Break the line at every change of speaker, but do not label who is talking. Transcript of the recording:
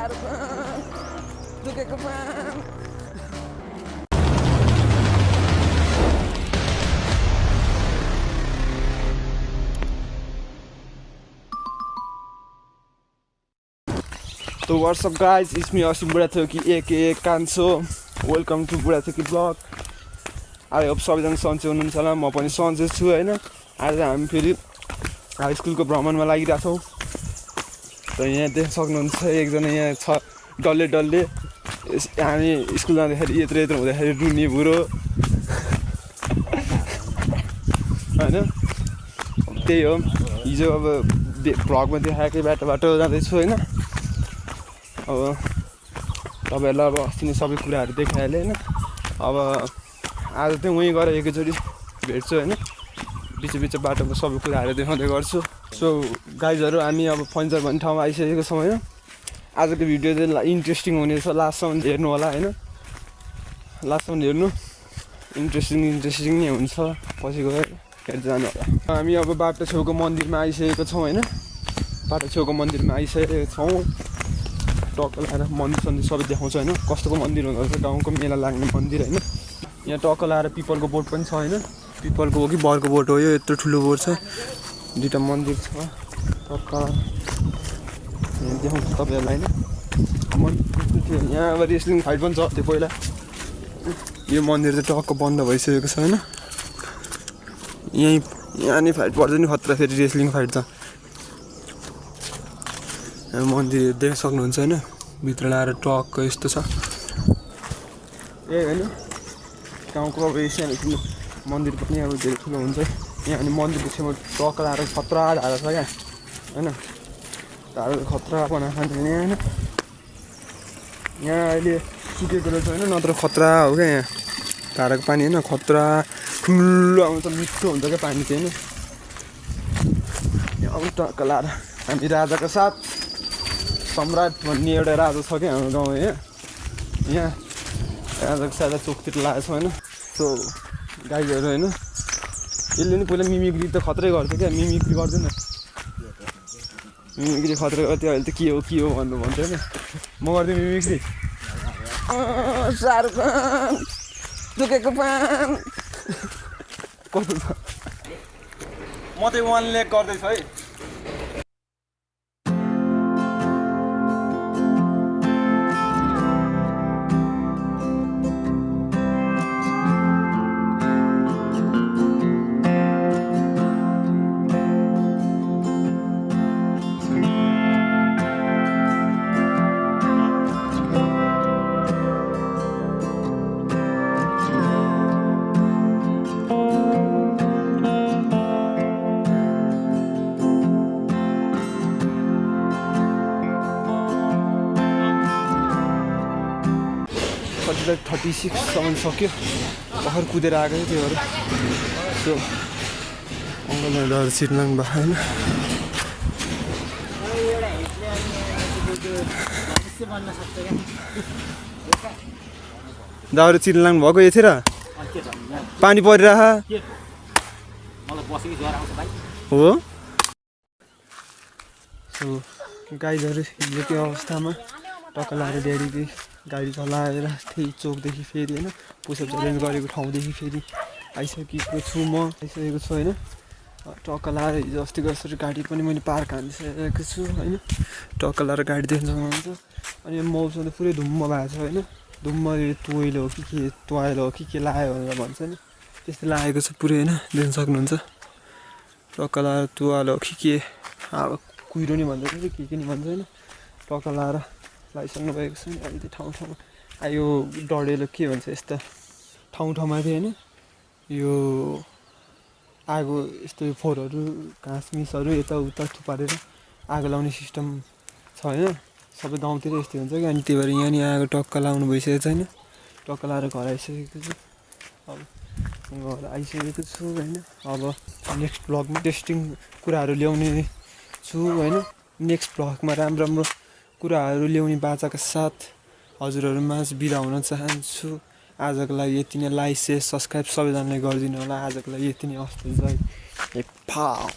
So what's up guys, it's me Asim Burathoki aka Kanso. Welcome to Burathoki vlog. I hope सबैजना सन्चै हुनुहुन्छ होला, म पनि सन्चै छु हैन। आज हामी फेरि हाई स्कुलको भ्रमणमा लागिरहेका छौँ। त यहाँ देख्न सक्नुहुन्छ एकजना यहाँ छ डल्ले डल्ले, हामी स्कुल जाँदाखेरि यत्रो यत्रो हुँदाखेरि रुनी बुढो हैन। त्यही हो, हिजो अब भ्लगमा देखाएकै बाटो जाँदैछु हैन। अब तपाईहरुलाई अब अस्ति नै सबै कुराहरू देखाइहालेँ हैन। अब आज चाहिँ उहीँ गएर एकैचोटि भेट्छु हैन, बिच बाटोको सबै कुराहरू देखाउँदै गर्छु। सो गाइजहरू, हामी अब फन्चर भन्ने ठाउँमा आइसकेको छौँ हैन। आजको भिडियो चाहिँ इन्ट्रेस्टिङ हुनेछ, लास्टसम्म हेर्नु होला हैन। लास्टसम्म हेर्नु, इन्ट्रेस्टिङ नै हुन्छ, पछि गएर हेर्दै जानु होला। हामी अब बाटो छेउको मन्दिरमा आइसकेको छौँ हैन। बाटो छेउको मन्दिरमा आइसकेको छौँ। टक्क लाएर मन्दिर सबै देखाउँछ हैन, कस्तोको मन्दिर हुँदो रहेछ, गाउँको मेला लाग्ने मन्दिर हैन। यहाँ टक्क लाएर पिपलको बोट पनि छ हैन। पिपलको हो कि बरको बोट हो, यो यत्रो ठुलो बोट छ। दुईटा मन्दिर छ, टक्क यहाँ देखाउँछु तपाईँहरूलाई हैन। मन्दिर थियो यहाँ, अब रेस्लिङ फाइट पनि चल्थ्यो पहिला। यो मन्दिर चाहिँ टक्क बन्द भइसकेको छ हैन। यहाँ नि फाइट पर्छ नि, खतरा फेरि रेस्लिङ फाइट त। मन्दिर देख्न सक्नुहुन्छ हैन, भित्र लाएर टक्क यस्तो छ। ए हैन, गाउँको अब सानो ठुलो मन्दिर पनि अब धेरै ठुलो हुन्छ। यहाँ अनि मन्दिरको छेउमा टक्क लाएर खतरा धारा छ क्या हैन। धारा खतरा बनाएको छ यहाँ हैन। यहाँ अहिले सुकेको रहेछ हैन, नत्र खतरा हो क्या यहाँ। धाराको पानी हैन, खतरा ठुलो आउँछ, मिठो हुन्छ क्या पानी चाहिँ हैन। यहाँ अब टक्क लाएर हामी राजाको साथ सम्राट भन्ने एउटा राजा छ क्या हाम्रो गाउँमा। यहाँ राजाको सादा चोकतिर लागेको छ होइन। सो गाइजहरू होइन, यसले नि पहिला मिमिक्री त खत्रै गर्थ्यो क्या, मिमिक्री गर्दैन, मिमिक्री खत्रै गर्थ्यो। अहिले त के हो भन्नु भन्छ होइन। म गर्थेँ मिमिक्री, शाहरुख खान दुखेको पान कस्तो छ। म चाहिँ 1 लेग गर्दैछु है। कतिलाई 36सम्म सक्यो, भर्खर कुदेर आएको थियो त्यो भएर। सो अङ्कलहरू सिटनाङ भयो होइन। दाउरे चिर्लाङ भएको यतिर पानी परिरह हो। सो गाइजहरू हिजोको अवस्थामा टक्क लाएर ड्याडीले गाडी चलाएर त्यही चोकदेखि फेरि होइन, पुसअप च्यालेन्ज गरेको ठाउँदेखि फेरि आइसकेको छु होइन। टक्क लाएर हिजो अस्तिको जसरी गाडी पनि मैले पार्क हानिसकेको छु होइन। टक्क लाएर गाडी देख्न सक्नुहुन्छ। अनि मौसम त पुरै धुम्म भएको छ होइन। धुम्म तोइलो हो कि के, तुवाइलो हो कि के लाग्यो भनेर भन्छ नि, त्यस्तै लागेको छ पुरै होइन, देख्न सक्नुहुन्छ। टक्क लाएर तुवालो हो कि के, अब कुहिरो नि भन्छ कि के नि भन्छ होइन। टक्क लाएर लगाइसक्नु भएको छ नि। अहिले त्यो ठाउँमा यो डढेलो के भन्छ, यस्ता ठाउँमा थियो होइन। यो आगो यस्तो फोहोरहरू घाँसमिसहरू यताउता थुपारेर आगो लाउने सिस्टम छ होइन। सबै गाउँतिर यस्तै हुन्छ कि। अनि त्यही भएर यहाँ नि आगो टक्क लाउनु भइसकेको छैन। टक्क लाएर घर आइसकेको छु। अब घर आइसकेको छु होइन। अब नेक्स्ट भ्लगमा इन्ट्रेस्टिङ कुराहरू ल्याउने छु होइन। नेक्स्ट भ्लगमा राम्रो कुराहरू ल्याउने बाचाका साथ हजुरहरूमाझ बिदा हुन चाहन्छु। आजको लागि यति नै। लाइक शेयर सब्सक्राइब सबैजनाले गरिदिनु होला। आजको लागि यति नै। हस्त जय नेपाल।